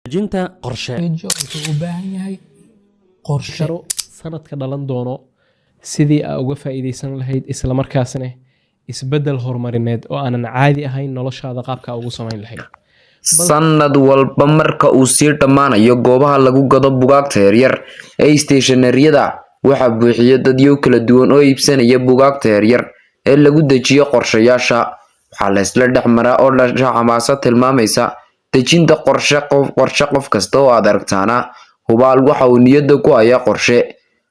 Dejinta qorshe. Dejo wuxuu u baahan yahay qorshe. Karo sanadka dhalan doono sidii aa uga faa'iidaysan lahayd, isla markaasna isbeddel horumarineed oo aanan caadi ahayn noloshaada qaabka ugu samayn lahayd. Sanad walba marka uu sii dhammaanayo, goobaha lagu gado buugaagta yaryar ee stationery-yada waxaa buuxiya dadyow kala duwan oo iibsanaya buugaagta yaryar ee lagu dejiyo qorshayaasha. Waxaa la isla dhex maraa oo dhasha xamaasad tilmaamaysa dejinta qorshe. Qof kasta oo aad aragtaana hubaal waxa uu niyadda ku hayaa qorshe,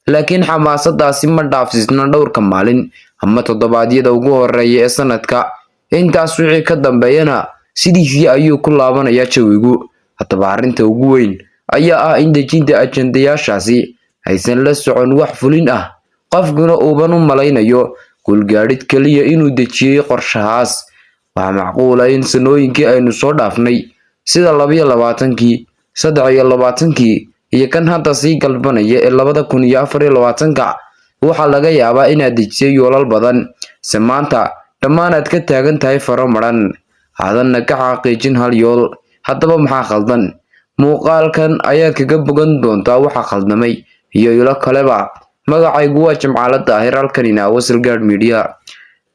laakiin xamaasaddaasi ma dhaafsiisna dhowrka maalin ama toddobaadyada ugu horreeya ee sanadka. Intaas wixii ka dambeeyana sidiisii ayuu ku laabanayaa jawigu. Haddaba, arrinta ugu weyn ayaa ah in dejinta ajandayaashaasi aysan la socon wax fulin ah, qofkuna uuban u malaynayo guulgaadhid kaliya inuu dejiyey qorshahaas. Waxaa macquul ah in sanooyinkii aynu soo dhaafnay, sida 22-kii, 23-kii iyo kan hadda sii galbanaya ee 2024-ka, waxaa laga yaabaa inaad dejisay yoolal badan, se maanta dhammaanaad ka taagan tahay faro madhan, aadanna ka xaqiijin hal yool. Haddaba, maxaa khaldan? Muuqaalkan ayaad kaga bogan doontaa waxa khaldamay iyo ilo kaleba. Magacaygu waa Jimcaale Daahir, halkanina Wasalgaard Media.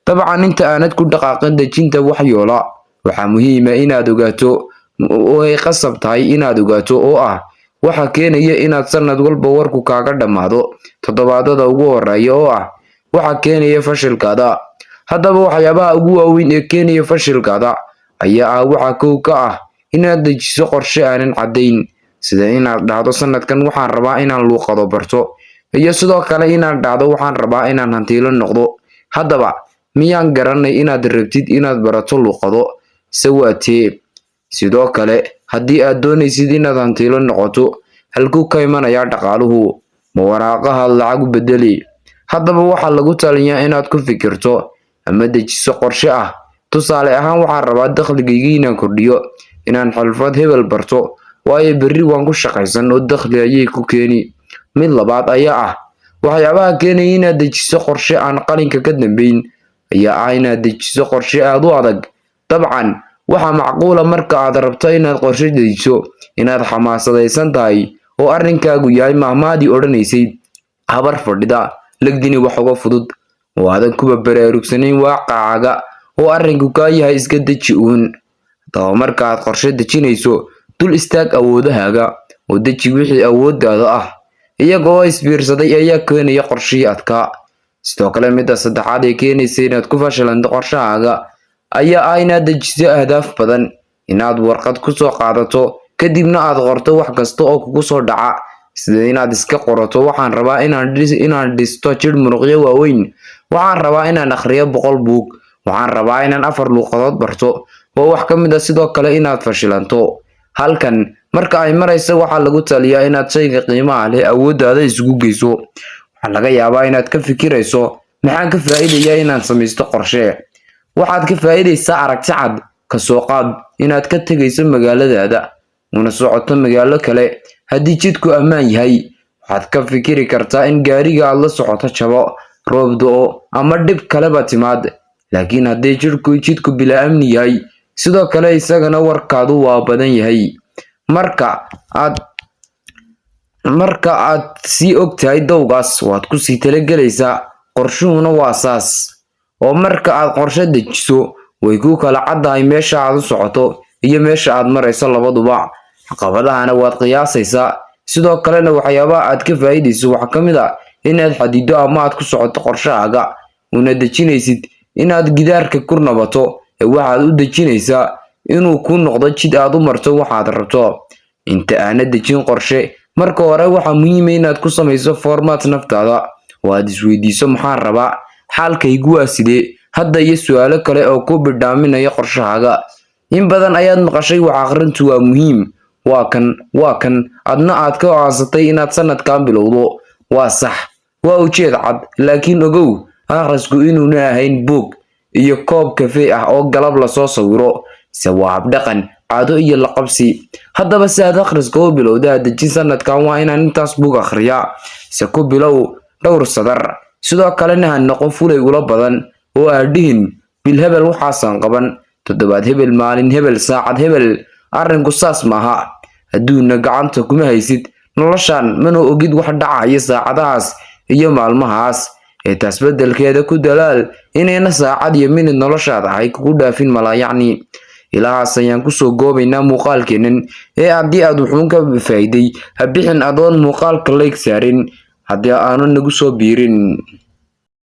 Dabcan, inta aanad ku dhaqaaqin dejinta wax yoola, waxaa muhiim ah inaad ogaato, oo ay qasab tahay inaad ogaato, oo ah waxa keenaya inaad sanad walba warku kaaga dhammaado toddobaadada ugu horeeya, oo ah waxa keenaya fashilkaada. Haddaba, waxyaabaha ugu waaweyn ee keenaya fashilkaada ayaa ah: waxa kow ka ah inaad dejiso qorshe aanan caddayn, sida inaad dhahdo "Sanadkan waxaan rabaa inaan luuqado barto," iyo sidoo kale inaad dhahdo "Waxaan rabaa inaan hantiilo noqdo." Haddaba, miyaan garanay inaad rabtid inaad barato luuqado, se waa tee? Sidoo kale, haddii aad doonaysid inaad hantiilo noqoto, halkuu ka imanayaa dhaqaaluhu? Ma waraaqahaad lacag u bedeli? Haddaba, waxaa lagu taliyaa inaad ku fikirto ama dejiso qorshe ah, tusaale ahaan, "Waxaan rabaa dakhligayga inaan kordhiyo, inaan xirfad hebel barto, waayo berri waan ku shaqaysan oo dakhli ayay ku keeni." Mid labaad ayaa ah waxyaabaha keenaya inaad dejiso qorshe aan qalinka ka dambeyn ayaa ah inaad dejiso qorshe aad u adag. Dabcan, waxaa macquula marka aad rabto inaad qorshe dejiso inaad xamaasadaysan tahay oo arrinkaagu yahay mahmaadii odhanaysay "Habar fadhida legdini wax uga fudud," oo aadan kuba baraarugsanayn waaqacaaga oo arrinku kaa yahay iska deji uun. Haddaba, marka aad qorshe dejinayso, dul istaag awoodahaaga oo deji wixii awooddaada ah. Iyaga oo isbiirsaday ayaa keenaya qorshihii adkaa. Sidoo kale, midda saddexaad ee keenaysa inaad ku fashilanto qorshahaaga ayaa ah inaad dejiso ahdaaf badan, inaad warqad ku soo qaadato, kadibna aad qorto wax kasta oo kugu soo dhaca, sida inaad iska qorato "Waxaan rabaa inaan dhisto jidh muruqyo waaweyn," "Waxaan rabaa inaan akhriyo 100 buug," "Waxaan rabaa inaan afar luuqadood barto." Waa wax ka mid ah sidoo kale inaad fashilanto. Halkan marka ay marayso, waxaa lagu taliyaa inaad shayga qiimaha leh awooddaada isugu geyso. Waxaa laga yaabaa inaad ka fikirayso, "Maxaan ka faa'iidayaa inaan samaysto qorshe?" Waxaad ka faa'iidaysaa aragti cad. Ka soo qaad inaad ka tegayso magaaladaada una socoto magaalo kale. Haddii jidku ammaan yahay, waxaad ka fikiri kartaa in gaariga aad la socoto jabo, roob da'o ama dhib kaleba timaad. Laakiin haddii jidku bilaa amni yahay, sidoo kale isagana warkaadu waa badan yahay. Marka aad sii ogtahay dowgaas, waad kusii talagelaysaa. Qorshuhuna waa saas, oo marka aad qorshe dejiso, way ku kala caddahay meesha aad u socoto iyo meesha aad marayso labaduba, caqabadahana waad qiyaasaysaa. Sidoo kalena, waxyaabaha aad ka faa'iidayso waxaa ka mid ah inaad xadido ama aad ku socoto qorshahaaga, una dejinaysid inaad gidaarka ku nabato, ee waxaad u dejinaysaa inuu ku noqdo jid aad u marto waxaad rabto. Inta aanad dejin qorshe, marka hore waxaa muhiim ah inaad ku samayso format naftaada oo aad isweydiiso: "Maxaan rabaa? Xaalkaygu waa sidee hadda?" iyo su'aalo kale oo ku bidhaaminaya qorshahaaga. In badan ayaad maqashay "Wax akhrintu waa muhiim," waa kan, waa kan, adna aad ka go'aansatay inaad sanadkan bilowdo. Waa sax, waa ujeed cad, laakiin ogow akhrisku inuuna ahayn buug iyo koob kafee ah oo galab lasoo sawiro, se waa habdhaqan, caado iyo laqabsi. Haddaba, si aad akhriska u bilowda, dejin "Sanadkan waa inaan intaas buug akhriyaa," se ku bilow dhowr sadar. Sidoo kalena, ha noqon fulay ula badan oo aad dhihin "Bil hebel waxaasaan qaban, toddobaad hebel, maalin hebel, saacad hebel." Arrinku saas maaha. Adduunna gacanta kuma haysid noloshan, mana ogid wax dhacaya saacadahaas iyo maalmahaas. Ee taas beddelkeeda ku dadaal inayna saacad iyo minid noloshaada ay kugu dhaafin malaayacni. Ilahaas ayaan kusoo goobaynaa muuqaalkeenan. Ee haddii aad wuxuun ka faa'iiday, ha bixin adoon muuqaalka like saarin haddii aanu nagu soo biirin.